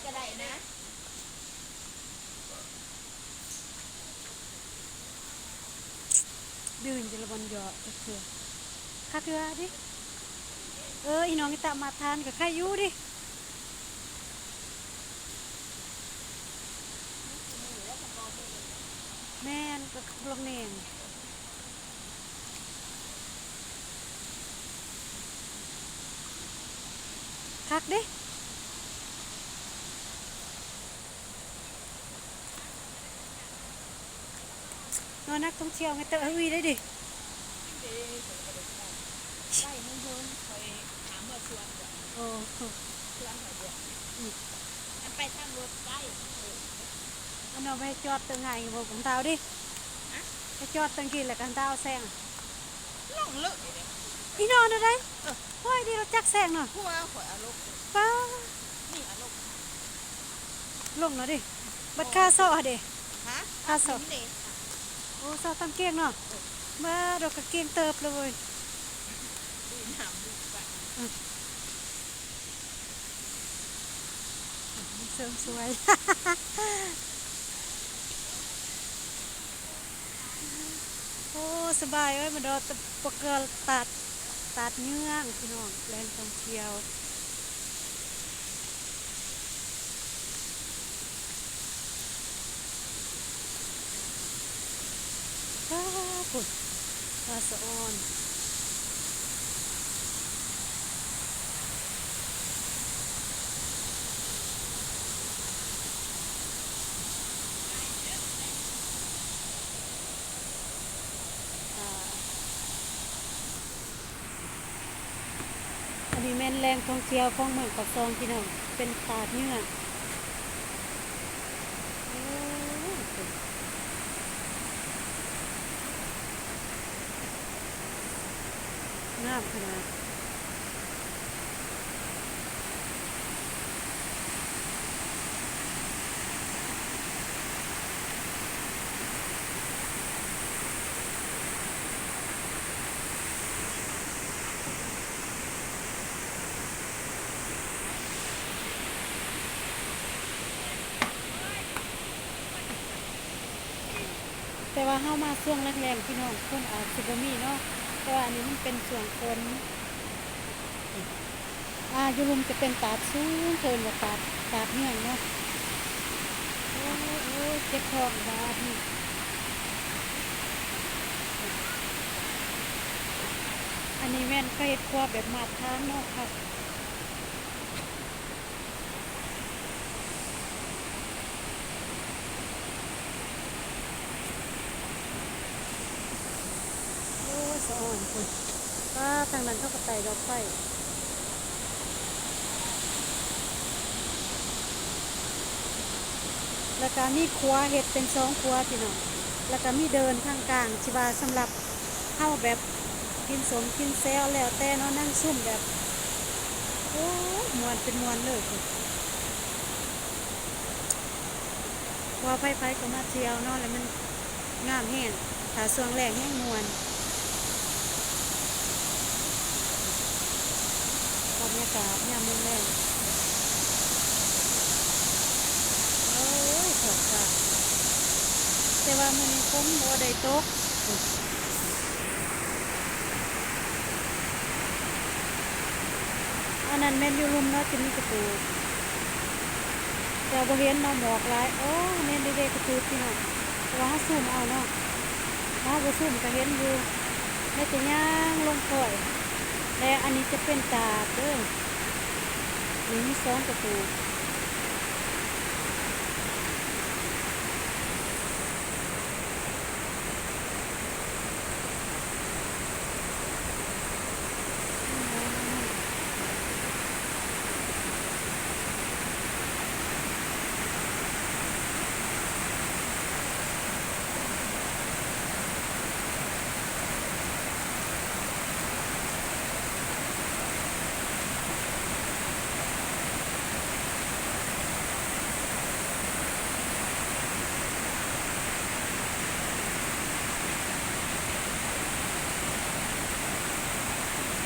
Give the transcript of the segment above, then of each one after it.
ກໍໄດ້ນະ. ດື່ມຈະລະບ່ອນເຍາະຈັກເທື່ອ ຄັກເທື່ອເດ. ເອີ ອີນ້ອງອີຕາມາທານກໍໄຄຢູ່ເດ. ແມ່ນ ກໍບລັອກແໜ້ນ ຄັກເດ. ເນາະ ນັກທ່ອງທ່ຽວໄງ ແຕ່ວ່າ ເອີ ອຸ້ຍ ໄດ້ເດ. ໄປເຮີ້ນໆ ຂ້ອຍຖາມວ່າສວນບໍ່ ໂອ້ ສວນຂ້ອຍບໍ່ ອືມ ອັນໄປທາງລົດໄຟ ອັນເນາະ ໄປຈອດເຕີງໃຫ້ບໍ່ຂອງເຮົາເດ. ຮະ ໄປຈອດເຕີງກີ້ ແລ້ວກໍເຮົາແຊງ ລົງເລີຍເດ້ ອີນອນເດ້. ເອີ ໂອ້ຍ ດີລົດຈັກແຊງເນາະ ຫົວຂ້ອຍອາລົມ ປ້າ ນີ້ອາລົມ ລົງແລ້ວເດ້. ບັດຄາເຊາະເດ້ ຮະ ຄາເຊາະ ໂອ້ ເຊາະຕາມກຽງເນາະ ເອີ ມາດອກກະກຽງເຕີບເລີຍ ດີນ້ຳດີປາ ເສີມສວຍ. ໂອ້ ສະບາຍເອີຍ ມາດອກປະເກີລຕາດ ຕາດເຍືອງ ພີ່ນ້ອງ ແຫຼ່ງທ່ອງທ່ຽວ. ວ້າວ ພຸ້ນ ປາສະອອນ. ອັນນີ້ແມ່ນແຫຼ່ງທ່ອງທ່ຽວຂອງເມືອງປາກຊ່ອງ ພີ່ນ້ອງ ເປັນຕາດເຫຍື່ອ. ໂອ້ ງາມຂະໜາດ. ແຕ່ວ່າເຮົາມາຊ່ວງແລ້ງໆ ພີ່ນ້ອງ ຄົນອາດຊິບໍ່ມີເນາະ ແຕ່ວ່າອັນນີ້ມັນເປັນຊ່ວງຝົນ. ອ່າ ຢູ່ລຸ່ມຈະເປັນຕາດສູງ ເອີ້ນວ່າຕາດ ຕາດເຫຍື່ອເນາະ. ໂອ້ຍ ໂອ້ຍ ເຈັບທ້ອງບາດນີ້. ອັນນີ້ແມ່ນເຂົາເຮັດຄົວແບບມາດຖານເນາະ ຄັກ. ໂອ້ຍ ສະອອນພຸ້ນ ປ້າ ທາງນັ້ນເຂົາກໍໄຕ່ດອກໄຟ ແລ້ວກໍມີຄົວ ເຮັດເປັນສອງຄົວ ພີ່ນ້ອງ ແລ້ວກໍມີເດີ່ນທາງກາງ ທີ່ວ່າສຳລັບ ເຮົາແບບກິນສົ້ມກິນແຊວແລ້ວແຕ່ເນາະ ນັ່ງຊຸມແບບ ໂອ້ຍ ມ່ວນເປັນມ່ວນເລີຍ. ວ່າໃຜໆກໍມາທ່ຽວເນາະ ແລ້ວມັນງາມແຮງ ຖ້າຊ່ວງແລ້ງແຮງມ່ວນ. ບັນຍາກາດຍາມແລງໆ ໂອ້ຍ ຂອບຕາ ແຕ່ວ່າມື້ນີ້ຝົນບໍ່ໄດ້ຕົກ. ອັນນັ້ນແມ່ນຢູ່ລຸ່ມເນາະ ຈະມີກະຕູດ ແຕ່ວ່າບໍ່ເຫັນເນາະ ໝອກຫຼາຍ. ໂອ້ ແມ່ນເດ້ໆ ກະຕູດ ພີ່ນ້ອງ ແຕ່ວ່າເຮົາຊູມເອົາເນາະ ເຮົາບໍ່ຊູມກໍເຫັນຢູ່. ແລ້ວຈະຍ່າງລົງຂ້ອຍ ແລະ ອັນນີ້ຈະເປັນຕາດເດີ ນີ້ມີສອງກະຕູດ.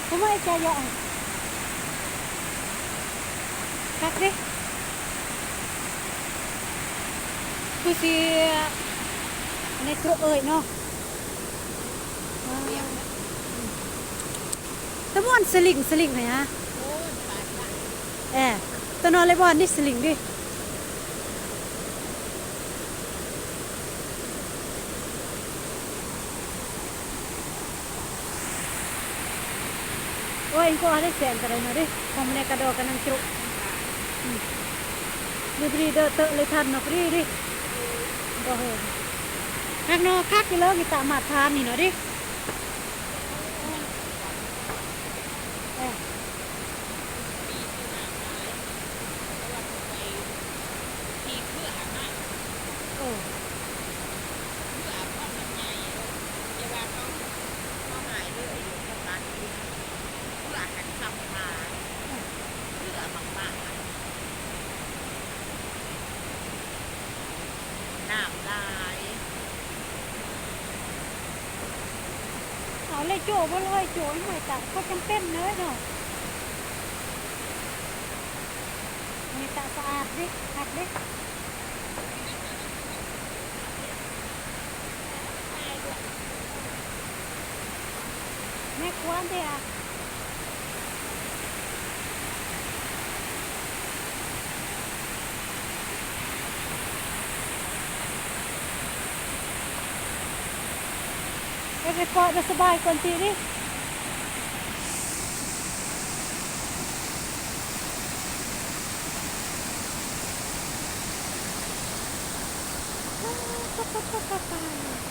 ທຳໄມຈະຢາກ ຄັກເດ້. ຊິ ອັນນີ້ກຣາບເອີຍເນາະ ຕະມ່ວນສະລິງ ສະລິງໃຫ້ຫາ ແອ ຕະນອນເລີຍບໍ່ ອັນນີ້ສະລິງດິ. ໂອ້ຍ ກໍໄດ້ແສນກໍໄດ້ເນາະເດ້ ຂອງແມ່ກະດອກກັນນັ້ນຈຸ ອືມ ດີໆ ເດີເຕີເລີຍທັນເນາະ ພໍດີເດ້ ບໍ່ເຮີ ຄັກເນາະ ຄັກຢູ່ເລີຍ ມີຕາມາດທານນີ້ເນາະເດ້ ເອີ. ນ້ຳຫຼາຍ ເອົາເລີຍໂຈ້ ບໍ່ເລີຍໂຈ້ ຫ້ວຍຕາກ ກໍຈຳເປັນເລີຍເນາະ ນີ້ຕາສະອາດເດ້ ຄັກເດ້ ແມ່ຄວນເດ້ອະ. ເອີ ໄປເກາະໄປສະບາຍກ່ອນຕິ ນີ້ ໂອ້ ຕາຍ.